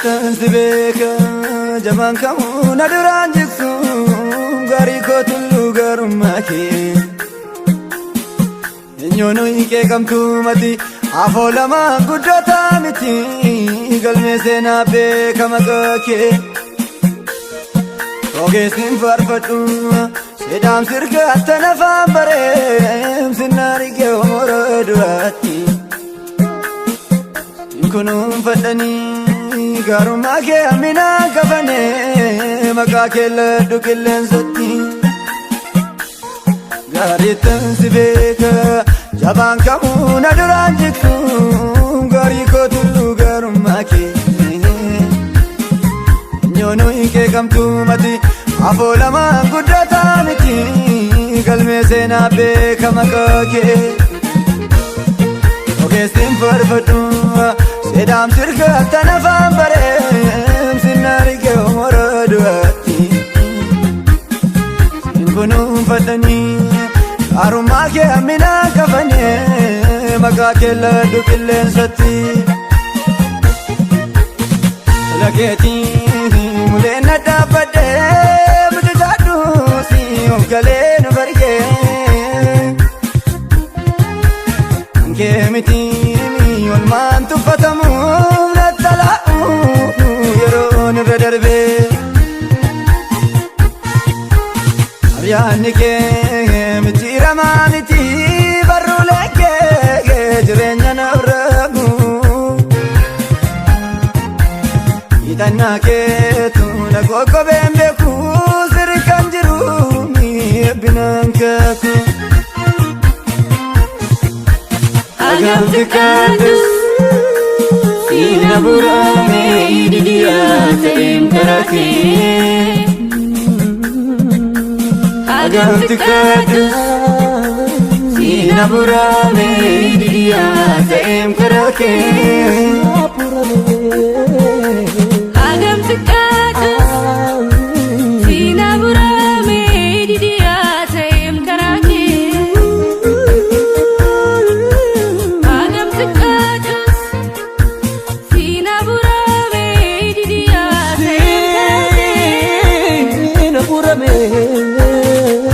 Gaariittan si beeka, jabaan kamuu na duraan jigsu, gaarii koo tulluu gaarummaa kee. Eenyuun qeeqamtuu mati afoo lama guddataa miti, galmee seenaa beeka maqaa kee. Ogeessin faarfadhu sedhaam sirga attana afaan bareem sinnaari kee omora duraatti. Kunuunfadhanii gaarummaa kee hamminaa kafanee maqaa kee ladhu qilleensatti. Gaariittan si beeka, jabaan kamuu na duraan jigsu, gaarii koo tulluu gaarummaa kee. Eenyuun qeeqamtuu mati afoo lama guddataa miti, galmee seenaa beeka maqaa kee. Ogeessin faarfadhu sedhaam sirga attana afaan bareem sinnaari kee omora du'aatti. Sin kunuunfadhanii gaarummaa kee hamminaa kafanee maqaa kee ladhu qilleensatti. Tola keetii muleen na dhaabbadhee mucucaadhu si of galee nu bargee. Kee miti olmaan tuffatamuuf nattalaa'u yeroon irra darbee. Abyaanni kee micciiramaa miti, barruulee kee jireenya naaf ragu. Hidhannaa keetu na qoqqobeen beeku, sirri kan jiru eebbinaan kaku. Hagam xiqqaadhus siina buramee didiyaa ta'een karaa kee. Hagam xiqqaadhus siina buramee didiyaa ta'een karaa kee. Hagam xiqqaadhus siina buramee didiyaa ta'een karaa kee. Hagam xiqqaadhus siina buramee didiyaa ta'een karaa kee. Siina burame.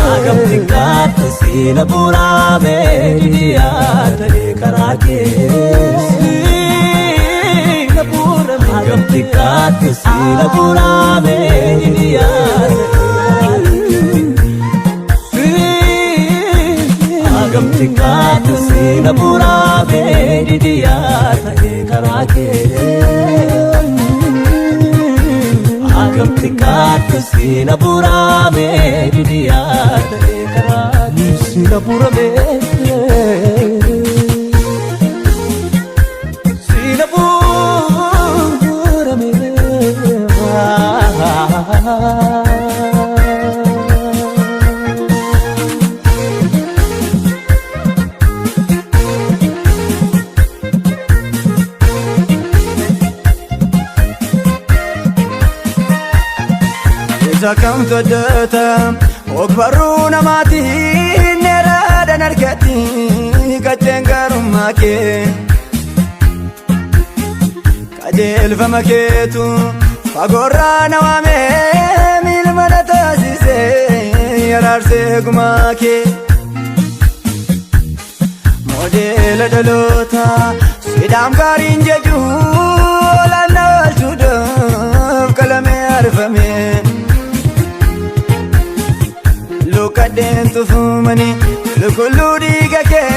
Hagam xiqqaatu siina burame didiyaa ta'e karaa kee. Siina burame. Hagam xiqqaatu siina burame didiyaa ta'e karaa kee. Hagam xiqqaatu siina burame didiyaa ta'e karaa kee. Hagam xiqqaatu siina burame didiyaa ta'e karaa kee. Siina burame. Siina burame. Isa kamtu hojjeta ogbarruu namaatiin dheeraadhaan argatti qacceen gaarummaa kee. Qajeelfama keetu fagoorraa na waamee miilma na taasisee araarsee gumaa kee. Moodeela dhaloota sidaam gaariin jejuu olaanaa oolchuudhaaf qalamee arfame. Lukkadheen tufumanii qulqulluu dhiiga kee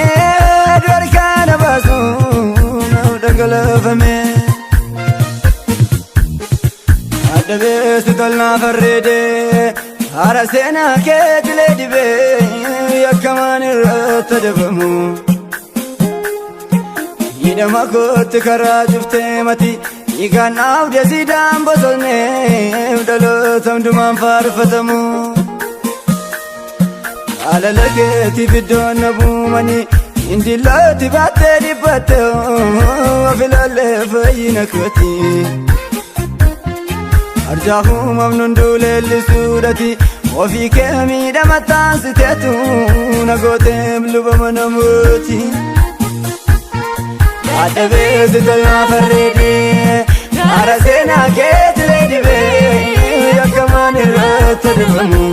harkaana baasuun naaf dhangalaafame. Adda beessi tolnaa farreedee haara seenaa keetilee dibee yakkamaan irratti adabamu. Hidhama kootti karaa cuftee mati dhiigaan naaf desiidaan bosonneef dhaloota hundumaan faarfatamu. Jaalala keetiif iddoon na buumanii indillaatti baattee dhiphatte of ilaallee fayyina kooti. Arjaaf uumamnu hunduu leellisuudhati ofii kee miidhama taansiteetu na gooteem luba namooti. Adda beessi tolnaa farreedee Ara seenaa keetilee dibee akkamaan irratti adabamu.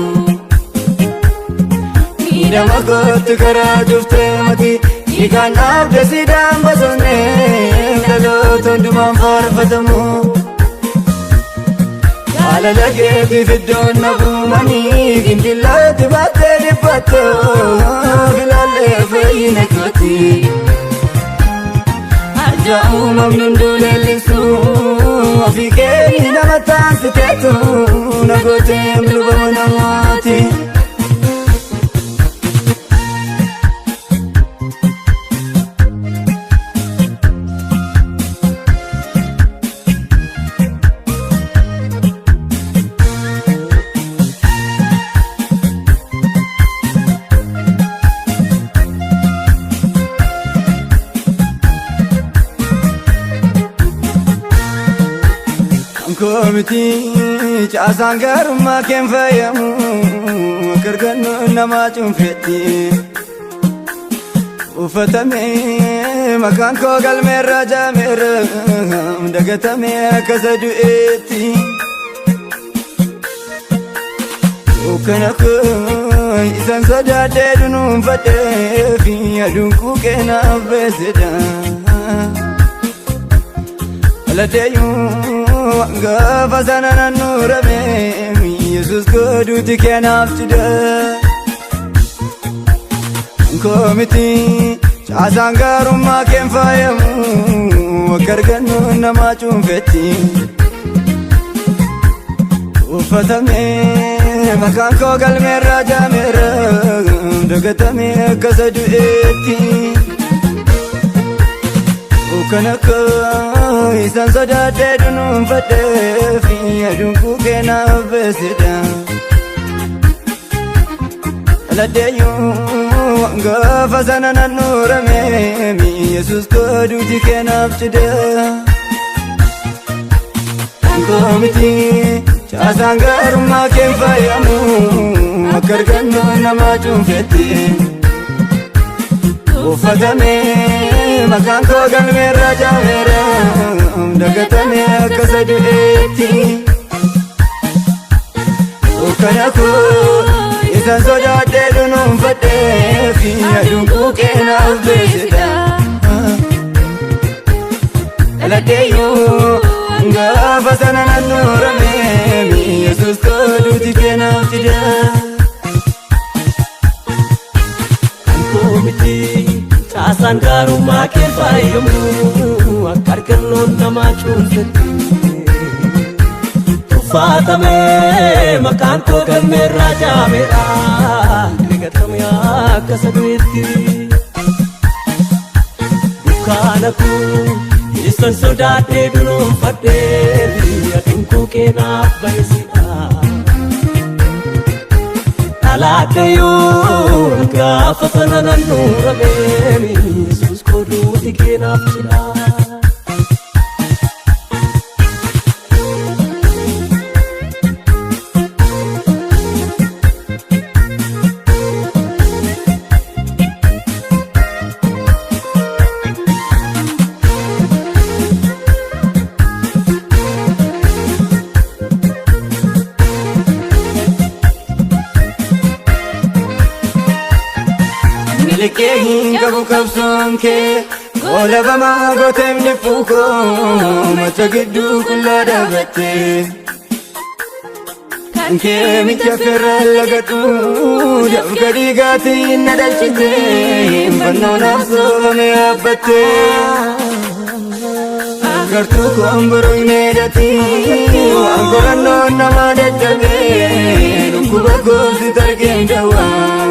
Miidhama kootti karaa cuftee mati hiikaan dhaabde siidaan bosonnee dhaloota hundumaan faarfatamu. Jaalala keetiif iddoon na buumanii gindillaatti baattee dhiphattu filaallee fayyina kooti. Arja uumamni hunduu leellisu ofii kee nama taasiteetu na gootee luba namaati. Koomiti caasaan gaarummaa keen fayyamu gargannu namaa cuunfetti. Uffatamee maqaan koo galmeerra jaameera dagatamee akka isa du'eetti. Dukkana koo isan sodaadhee dunuunfadhee fi aduun quuqee naaf beesedha. Alateeyyuu gaafa sana nan nuurame Yesuus koo duuti keenaaf cidha. Koomiti caasaan gaarummaa keen faayamu akka argannu namaa cuunfetti. Uffatamee maqaan koo galmeerra jaameera dagatamee akka isa du'eetti. Dukkana koo isaan sodaadhee dunuunfadhee fi aduun quuqee naaf beesedha. Aladeeyyuu gaafa sana nan nuurame Yesuus koo duuti keenaaf cidha. Koomiti caasaan gaarummaa keen faayamu akka argannu namaa cuunfetti. Uffatamee maqaan koo galmeerra jaameera dagatamee akka isa du'eetti. Dukkana koo isan sodaadhee dunuunfadhee fi aduun quuqee naaf beesedha. Aladeeyyuu gaafa sana nan nuurame Yesuus koo duuti keenaaf cidha. Koomiti caasaan gaarummaa kee faayamu akka argannoon namaa cuunfetti. Tuffatamee maqaan koo galmeerraa jaameera dagatamee akka isa du'eetti. Dukkaana koo isan sodaadhee dunuunfadhee aduun koo keenaaf bayesidha. Alaadheeyyuu gaafa sana nan nuurame Yesuus koo duuti keenaaf cidha. Miliqee hin qabu qabsoon kee Oolabamaa gooteem dhiphuu koo macha gidduu qullaa dhaabattee. Kan kee micha ferra lagadhu dafqa dhiigaatiin na dhalchite fannoo naaf soofame yaabbatte. Gartuu koon borooyne dhati waan qorannoon nama dadhabee dhukkuba kooti targeen dawaa.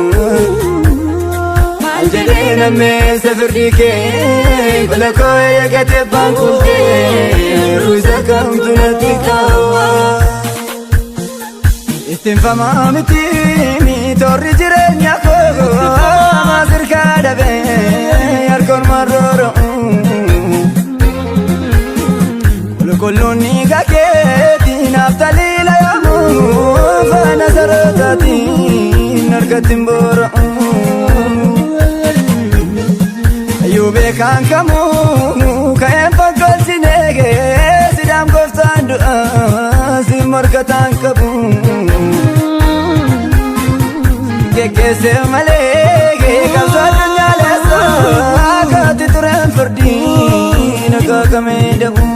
Maal jedhee nammeessa firdii kee bala koo eegatee baankuutee ruusa kamtu natti kaawwaa. Ittiinfamaa miti toorri jireenya koo maasirkaa dhabee harkoon marroora'u. Qulqulluunni kakeetii naaf taliila yoomuu faana sarootaatiin harkatti hin boora'u. Ayyuu beekaan kamuu ka'een fonkolchinee sidaam du'a si morkataan qabu. Geggeesse malee qabsoo addunyaa leessa kaati tureen furdiin akaakamee dhabu.